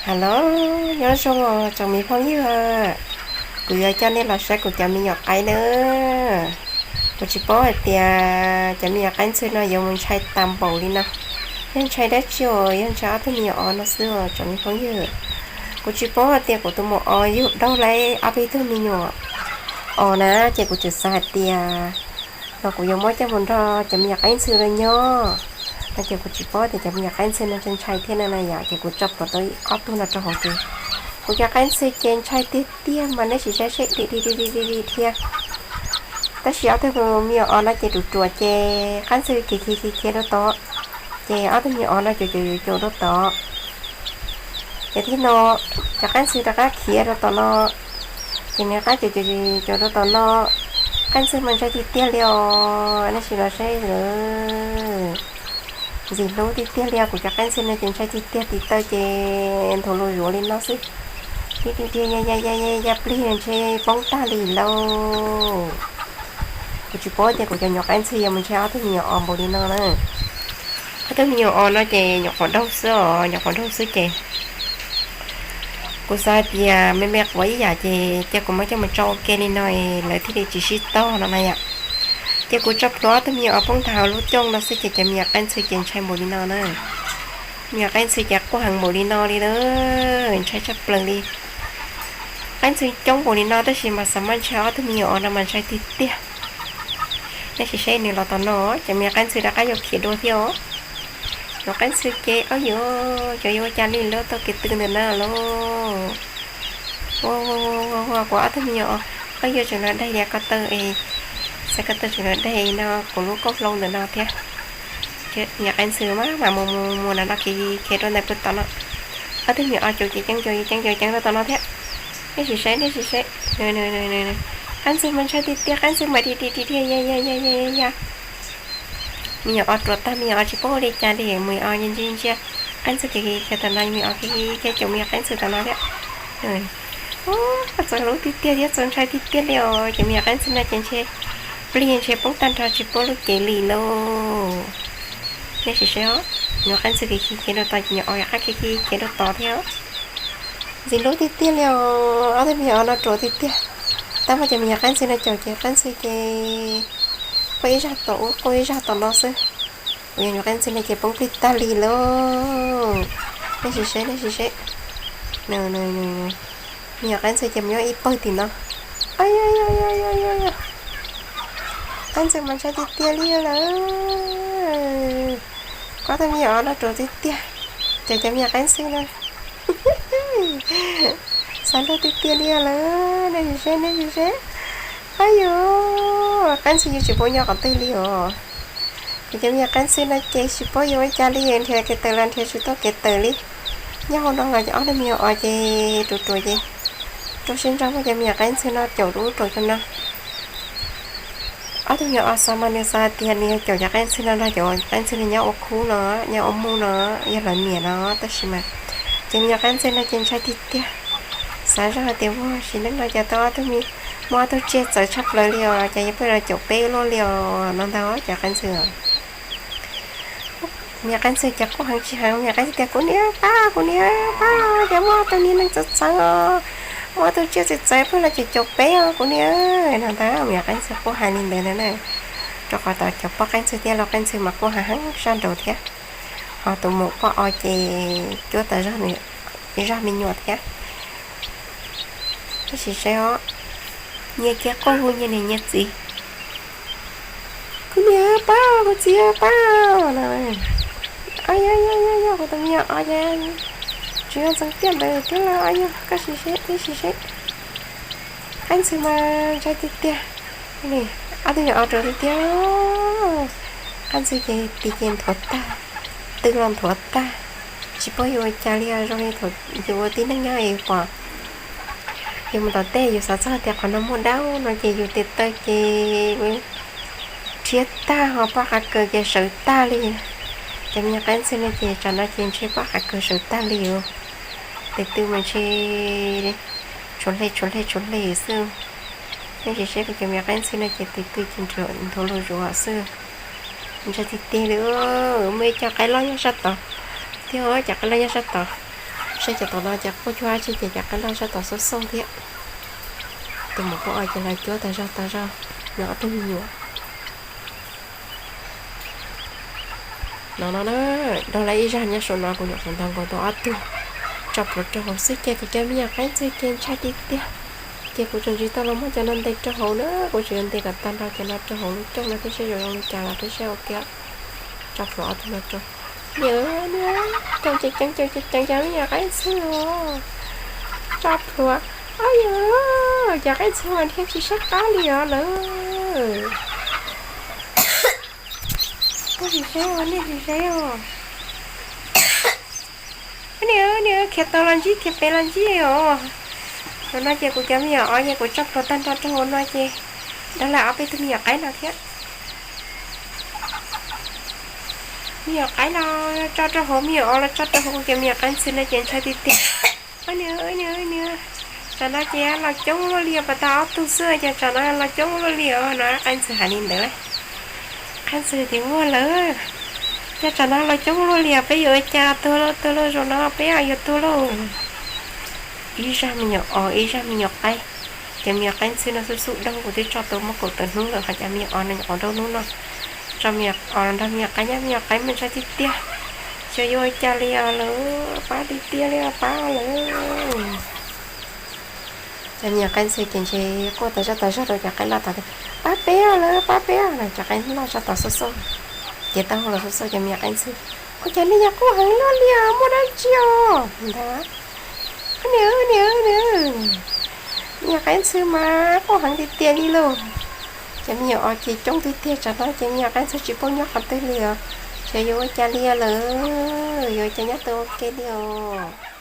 Hello, nyob zoo os tsoom me phooj ywg, kuv yuav coj nej los saib kuv cov me nyuam qaib na. Kuv tsis paub hais tias cov me nyuam qaib ntxhw no yuav mus ntshai tas npaum li no. Yog ntshai dab tsi os, yog ntshai ob tug me nyuam os no xwb os tsoom me phooj ywg. Kuv tsis paub hais tias kuv tus maum os yug daug lawm ob peb tug me nyuam os na, ces kuv tseem xav hais tias no kuv yuav muab coj mus nrog cov me nyuam qaib ntxhw los nyob no, ces kuv tsis paub tias cov me nyuam qaib ntxhw no ntshai ntshai thiab no na yom, ces kuv tso plhuav tau ob tug no rau hauv ces kuv cov qaib ntxhw ces ntshai tiag tiag mas nej sim saib seb di di di di di thiab. Tab sis ob tug me nyuam os no ces ruam ruam ces qaib ntxhw khiav khiav khiav khiav rau tod, ces ob tug me nyuam os no caum caum caum rau tod. Ces tib no cov qaib ntxhw rov qab khiav rau tom no, ces nws rov qab caum caum caum rau tom no. Qaib ntxhw mas ntshai tiag tiag li os, nej sim los saib lawm. Ntxim hlub tiag tiag li os, kuv cov qaib ntxhw no ces ntshai tiag tiag, tiv taw ces nthuav los zuav li no xwb. Ib dhia ya ya ya ya plig ntshe poob tag li lauj. Kuv tsis paub tias kuv cov nyuam qaib ntxhw yuav mus ntshai ob tug me nyuam os npaum li no na. Ob tug me nyuam os no ces nyuam qhuav daug xwb os, nyuam qhuav daug xwb ces kuv xav hais tias me me quav ib yam ces cia kuv muab coj mus tsau ua ke li no es lawv thiaj li tsis sib tog no na yom. Ces kuv tso plhuav ob tug me nyuam os poob ntag hauv lub cooj no xwb ces cov me nyuam qaib ntxhw ces ntshai npaum li no na. Me nyuam qaib ntxhw ces quaj heev npaum li no li na, ntshai tshaj plaws li. Qaib ntxhw coob npaum li no tab sis mas xav mas ntshai ob tug me nyuam os no mas ntshai tiag tiag. Nej sim saib nws los tom no, cov me nyuam qaib ntxhw rov qab yuav khiav dua thiab os. Nyuam qaib ntxhw ces, au yuav, cov yuav ua cas li lawv tau kev tw ntawm no lauj. Ua ua ua ua, kuv ob tug me nyuam os, au yuav tseem los daig lias ko taw es, xav ko taw tseem los daig no kuv lub kauj hlau ntawm no thiab. Me nyuam qaib ntxhw mas mas mus mus mus no no khiav khiav rau ntawm pw tom no. Ob tug me nyuam os caum ceev ceev caum ceev caum ceev rau tom no thiab. Nej sim saib, nej sim saib. Qaib ntxhw mas ntshai tiag tiag, qaib ntxhw mas di di di dhia ya ya ya ya ya ya. Me nyuam os ruam tag, me nyuam os tsis paub ua li cas li, me nyuam os ntsia ntsia, qaib ntxhw khiav khiav tom no, me nyuam os khiav khiav caum me nyuam qaib ntxhw tom no thiab. Txaus hlub tiag tiag thiab txaus ntshai tiag tiag li os, ces me nyuam qaib ntxhw no ces ntshe plig ntshe poob tag nrho tsis paub lub cev li lauj. Nej sim saib os, me nyuam qaib ntxhw khiav khiav khiav rau tod ces me nyuam os rov qab khiav khiav khiav rau tod thiab. Ntxim hlub tiag tiag li os, ob tug me nyuam os no ruam tiag tiag. Tab mas ces me nyuam qaib ntxhw no caum ces qaib ntxhw ces quaj ib zaj tom ub quaj ib zaj tom no xwb. Kuv cov nyuam qaib ntxhw no ces poob plig tag li lauj. Nej sim saib, nej sim saib. Me nyuam qaib ntxhw ces mus nyob ib pawg tim no. Qaib ntxhw mas ntshai tiag tiag li lawm. Ob tug me nyuam os no ruam tiag tiag. Ces cov me nyuam qaib ntxhw no xav luag tiag tiag li lawm, nej sim saib, nej sim saib. Au yuav, qaib ntxhw yuav tsis paub nyob qhov twg li os. Kuv cov me nyuam qaib ntxhw no ces tsis paub yuav ua cas li, nrhiav kev tawm los nrhiav tsis tau kev tawm li. Nyob hauv no los ob tug me nyuam os ces ruam ruam ces rau siab ntso muab cov me nyuam qaib ntxhw no caum rau ub rau cov no. Ob tug me nyuam os xav mas nws xav tias nws yuav caum cov qaib ntxhw no nrog cov qaib ntxhw no nyob ua khub no, nyob ua muj no, yog lawv niam no, tab sis mas ces me nyuam qaib ntxhw no ces ntshai tiag tiag. Xav zoj hais tias ua sim neej no cas tau ob tug me, muaj ob tug tsiaj txawv tshaj plaws li os, cas yuav pheej los caum peb luaj li os no ntag cov qaib ntxhw os. Me nyuam qaib ntxhw ces quaj heev tsis heev, me nyuam qaib ntxhw tias kuv niam pab, kuv niam pab, cas muaj ob tug niag neeg txawv txawv os, muaj ob tug tsiaj txawv txawv pheej los caum caum peb os kuv niam no ntag, me nyuam qaib ntxhw quaj heev li ntawd ntag na. Rau qhov tod cov poj qaib ntxhw thiab lau qaib ntxhw mas quaj heev heev sab nraud thiab. Ho tus maum poj os ces cuab tas zog nws zog me nyuam thiab. Tab sis saib os, nyias kiag quaj hu nyias niam nyias txiv, kuv niam pab, kuv txiv pab no. Yog yog yog yog, kuv tus me nyuam os ces tsis yog ntxeev tiaj ntawd thiab los yog, koj sim seb, nej sim seb. Qaib ntxhw mas ntshai tiag tiag. Ob tug me nyuam os ruam tiag tiag. Qaib ntxhw ces tis ces nthuav tag, tw los nthuav tag, tsis paub yuav ua cas li os, zoo li thaum yus ua tib neeg nyob es pom yus mus tom tej yus xav txog tias qhov no muaj dab no ces yus tes taw ces rhiab tag, ho pob qav kaws ces sawv tag li. Cov me nyuam qaib ntxhw no ces tsam no ces ntshe pob qav kaws sawv tag li os. Tes taw mas ntshe tshuav hle tshuav hle tshuav hle xwb. Nej sim seb kuv cov me nyuam qaib ntxhw no ces tes taw ces nthuav los zuav xwb. Ntshai tiag tiag li. Muaj ib co qaib loj nyob sab tod thiab, cov qaib loj nyob sab tod. Saib cov tom no ces quaj cuag dab tsi ces cov qaib loj sab tom xauj xauj thiab. Tus muam poj os ces los cuab tas zog tas zog nws ob tug me nyuam. No no na, dhau lawm ib zag nyob saum no kuv nyuam qhuav ntaus nkaus tau ob tug tso plhuav rau hauv xwb ces kuv cov me nyuam qaib ntxwg ces ntshai tiag tiag. Ces kuv tseem tsis tau los muab cov no ntes rau hauv na, kuv tseem yuav ntes kom tag nrho cov no rau hauv lub cooj no thiab seb yuav zoo li cas los peb saib ua ke. Tso plhuav ob tug no rau. Niam, niam, ceev ceev ceev ceev cov me nyuam qaib ntxwg os. Tso plhuav. Ab yos, cov qaib ntxwg mas dhia tsis saib qab li os lawm. Kuv tsis saib os, nej tsis saib os. Niam, niam, khiav tau los ntsib, khiav pem los ntsib os. Zaum no ces kuv cov me nyuam os ces kuv tso plhuav tag nrho rau hauv no ces dhau lawm ob peb tug me nyuam qaib no thiab. Me nyuam qaib los tso rau hauv, me nyuam os los tso rau hauv, kuv cov me nyuam qaib ntxwg no ces ntshai tiag tiag. Niam, niam, niam, tsam no ces los coob luaj li os, pas tau ob tug xwb ces tsam no los coob luaj li os no, qaib ntxwg hais li ntawd lauj. Qaib ntxwg tias muaj lawm, cas tsam no los coob luaj li os, peb yuav ua cas tuag lauj, tuag lauj, zaum no peb yuav tuag lauj. Ib zag me nyuam os, ib zag me nyuam qaib. Cov me nyuam qaib ntxwg no xub xub daug, kuv twb tso tau muaj kaum tawm hnub lawm, ho cov me nyuam os no nyuam qhuav daug hnub no. Tso me nyuam os los nrog me nyuam qaib, nyab me nyuam qaib mas ntshai tiag tiag. Xyov yuav ua cas li os lawm, pab tiag tiag li os, pab lawm. Cov me nyuam qaib ntxwg ces ntshe quaj tas zog tas zog rau cov qaib loj tod tias, pab peb os lawm, pab peb os no, cov qaib loj sab tod xauj xauj. Ces taub hau los xauj xauj cov me nyuam qaib ntxwg. Ua cas nej yuav quaj heev luaj li os, muaj dab tsi os ntag? Niam, niam, niam, me nyuam qaib ntxwg mas quaj heev tiag tiag li lauj. Cov me nyuam os ces coob tiag tiag, tsam no ces me nyuam qaib ntxwg tsis paub nyob qhov twg li os. Xyov yuav ua cas li lawm, yuav ua cas nyob tau ua ke li os.